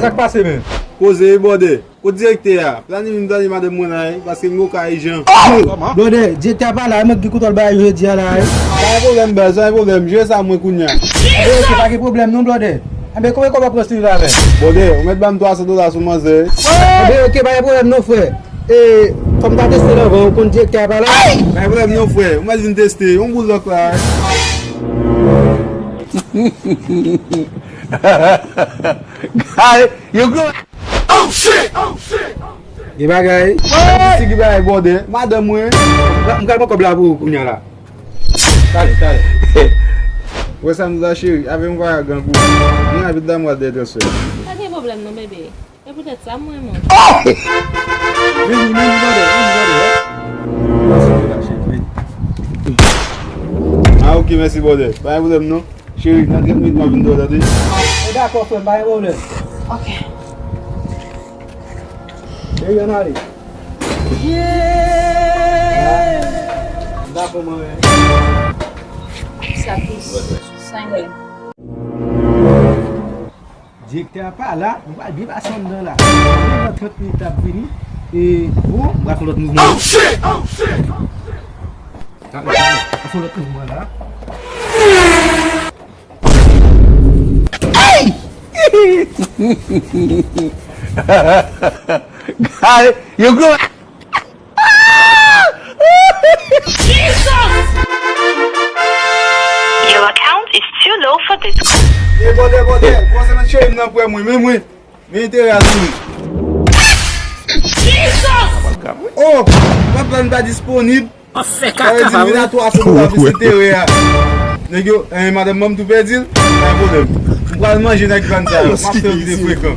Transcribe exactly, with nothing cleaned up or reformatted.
Sa k pase, men? Koze wi, bòdè. Kot direktè a? Plane vin plane madanm mwen la wi, paske m gen yon ka ijan. Bòdè, direktè a pa la, e mwen ki gen kontwòl bagay yo jodi a la wi. Pa gen pwoblèm baz, pa gen pwoblèm, jere sa mwen kounya. Enben oke, pa gen pwoblèm non bòdè. Enben konbyen kòb w ap pran sou li la menm? Bòdè, ou mèt ban m twa san dola sou manzè wi. Enben oke, pa gen pwoblèm non frè. E, fò m ta teste l anvan, ou konn direktè a pa la. Pa gen pwoblèm non frè, ou mèt vin teste, yon boul lòk la wi. Ay, yo gwo. Gen bagay. Wi! Si gen bagay bòdè, madanm mwen. M pral pran kòb la pou ou kounya la. Talè, talè. Wè sa m di la cheri, avè m ou pa ka grangou. Vin avit damwad dèyè transfè. Pa gen pwoblèm non bebe. E poutèt sa m renmen w. Vini, vini, bòdè, vini, bòdè. Vini. Ah, ok, mèsi, bòdè. Pa gen pwoblèm non. Cheri, nan trant minit m ap vin dèyè w, tande? E dakò, frè m, pa gen pwoblèm. Ok. Cheri, ann ale. Yeah! M dakò, manman. Sa plis. Sa gen. Direktè a pa la, nou pral byen pase anndan la. Nan trant minit l ap vini. E, o, m pral fè lòt mouvman. Oh, shit! Oh, shit! Talè, talè. M ap fè lòt mouvman la. Hey! Guy, yo gwo. Jesus! Your account is too low for this call. E bòdè, bòdè, kòmanse nan cheri m nan prè mwen, men mwen, men enterè a sou li. Jesus! Oh, papa m pa disponib. Sa vle di m vin a twa san dola plis enterè a. Nèg yo, eh, madanm mwen m tou pèdi l, pa gen pwoblèm. M pral manje nèg bann sa yo, m ap fè yo kite frekan.